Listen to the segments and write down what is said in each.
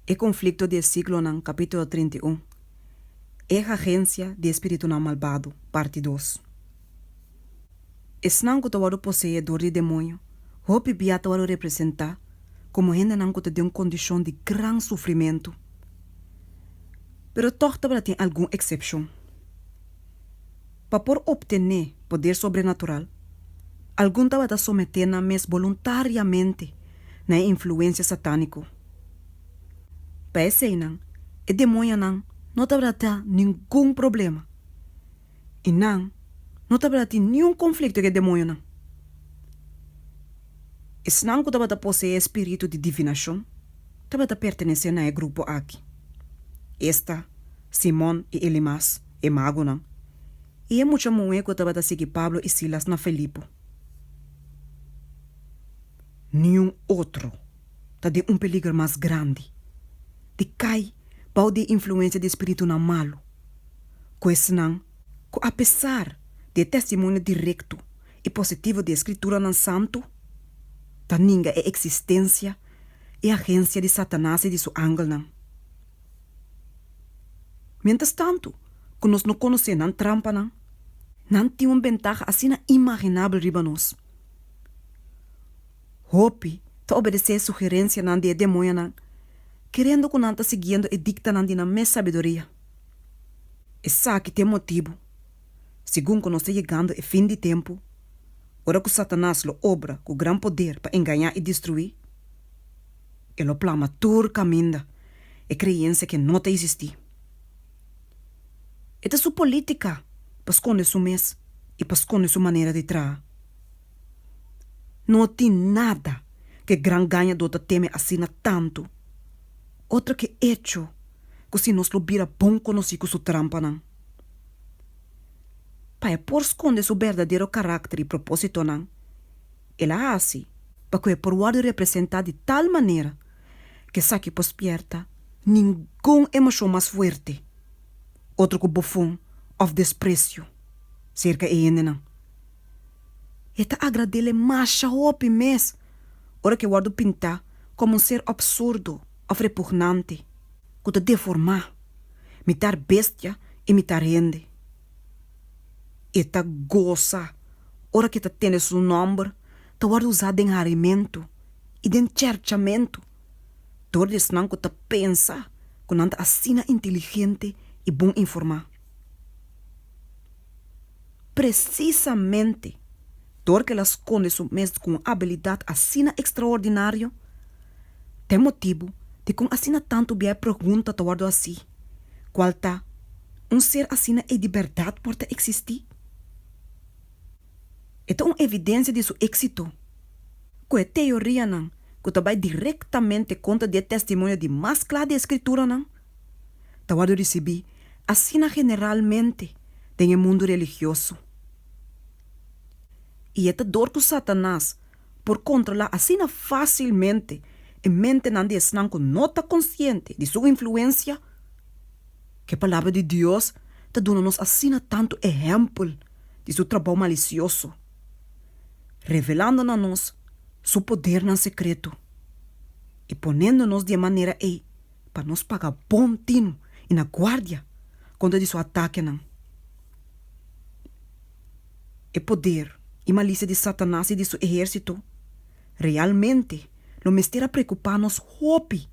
E Konflikto di e Siglonan, kapítulo 31. E Agensia di e Spiritunan Malbado, parti dos. Esnan ku ta wòrdu poseé dor di demoño hopi bia ta wòrdu representá komo hendenan ku ta den un kondishon di gran sufrimentu. Pero tòg tabata tin algun eksepshon. Pa por optené poder sobrenatural, algun tabata someté nan mes boluntariamente na e influensia satániko. Pa eseinan, e demoñonan no tabata ta ningun problema, i nan no tabata tin niun konflikto ku e demoñonan. Esnan ku tabata poseé e spiritu di divinashon tabata pertenesé na e grupo aki, esta, Simon i Elimas, e magonan, i e mucha muhé ku tabata sigui Pablo i Silas na Filipo. Niun otro ta den un peliger mas grandi di kai bou di e influensia di spiritunan malu ku esnan ku apesar di e testimonio direkto i positivo di e Skrituranan Santu, ta ninga e eksistensia i agensia di Satanas i di su angelnan. Miéntras tantu ku nos no konosé nan trampanan, nan tin un bentaha asina imaginabel riba nos. Hopi ta obedesé e sugerensianan di e demoñonan, kerendo ku nan ta siguiendo e diktanan di nan mes sabiduria. Esaki ta e motibu, segun ku nos ta yegando e fin di tempu, ora ku Satanas lo obra ku gran poder pa engañá i destruí, e lo plama tur kaminda e kreensia ke no ta eksistí. E ta su polítika pa skonde su mes i pa skonde su manera di traha. No tin nada ku e gran gañadó ta teme asina tantu, otro ku e echo ku si nos lo bira bon konosí ku su trampanan. Pa e por skonde su berdadero karakter i propósitonan, el a hasi pa ku e por wòrdu representá di tal manera ku esaki por spièrta ningun emoshon mas fuerte, otro ku bofon òf despresio, serka e hendenan. E ta agrad'el masha hopi mes ora ku e wòrdu pintá komo un ser apsurdo òf repugnante ku ta deformá, mitar bestia i mitar hende. E ta gosa ora ku e ta tende su nòmber ta wòrdu usá den harimentu i den chèrchamentu dor di esnan ku ta pensa ku nan ta asina inteligente i bon informá. Presisamente dor ku el a skonde su mes ku un abilidat asina ekstraordinario, ta e motibu dikon asina tantu bia e pregunta ta wòrdu hasí, kual ta, Un ser asina ei di bèrdat por ta eksistí? E ta un evidensia di su éksito ku e teorianan ku ta bai direktamente kontra di e testimonio di mas kla di e Skrituranan ta wòrdu risibí asina generalmente den e mundu religioso. I e ta dor ku Satanas por kontrolá asina fásilmente e mentenan di esnan ku no ta konsiente di su influensia, ku e Palabra di Dios ta duna nos asina tantu ehèmpel di su trabou malisioso, revelando na nos su podernan sekreto i ponendo nos di e manera ei pa nos paga bon tinu i na guardia kontra di su atakenan. E poder i malisia di Satanas i di su ehérsito realmente lo mester a preokupá nos hopi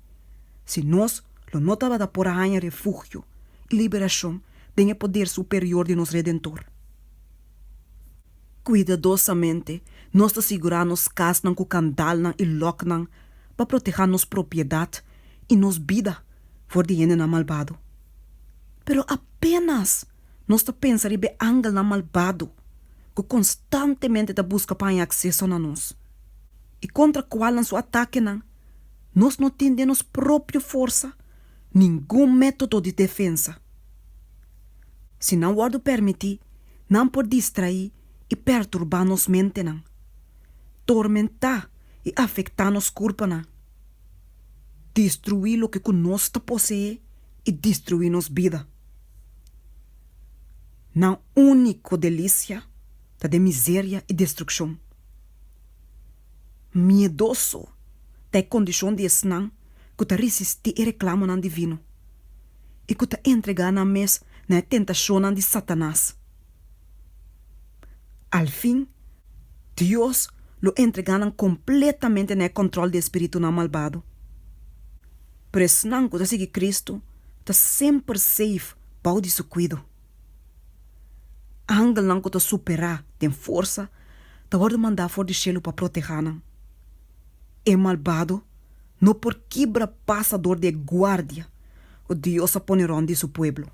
si nos lo no tabata por a haña refugio i liberashon den e poder superior di nos Redentor. Kuidadosamente nos ta sigurá nos kasnan ku kandalnan i lòknan pa protehá nos propiedat i nos bida for di hendenan malbado. Pero apénas nos ta pensa riba e angelnan malbado ku konstantemente ta buska pa haña akseso na nos i kontra kualnan su atakenan nos no tin den nos propio forsa ningun método di defensa. Si nan wòrdu permití, nan por distraí i perturbá nos mentenan, tormentá i afektá nos kurpanan, destruí loke ku nos ta poseé i destruí nos bida. Nan úniko delisia ta den miseria i destrukshon. Miedoso ta e kondishon di esnan. ku ta resistí e reklamonan divino i ku ta entregá nan mes na e tentashonnan di Satanas. Al fin, Dios lo entregá nan kompletamente na e kòntròl di e spiritunan malbado. Pero esnan ku ta sigui Kristu ta semper seif bou di su kuido. Angelnan ku ta superá den forsa ta wòrdu mandá for di shelu pa protehá nan. E malbado no por kibra pasa dor di e guardia ku Dios a pone rònt di su pueblo.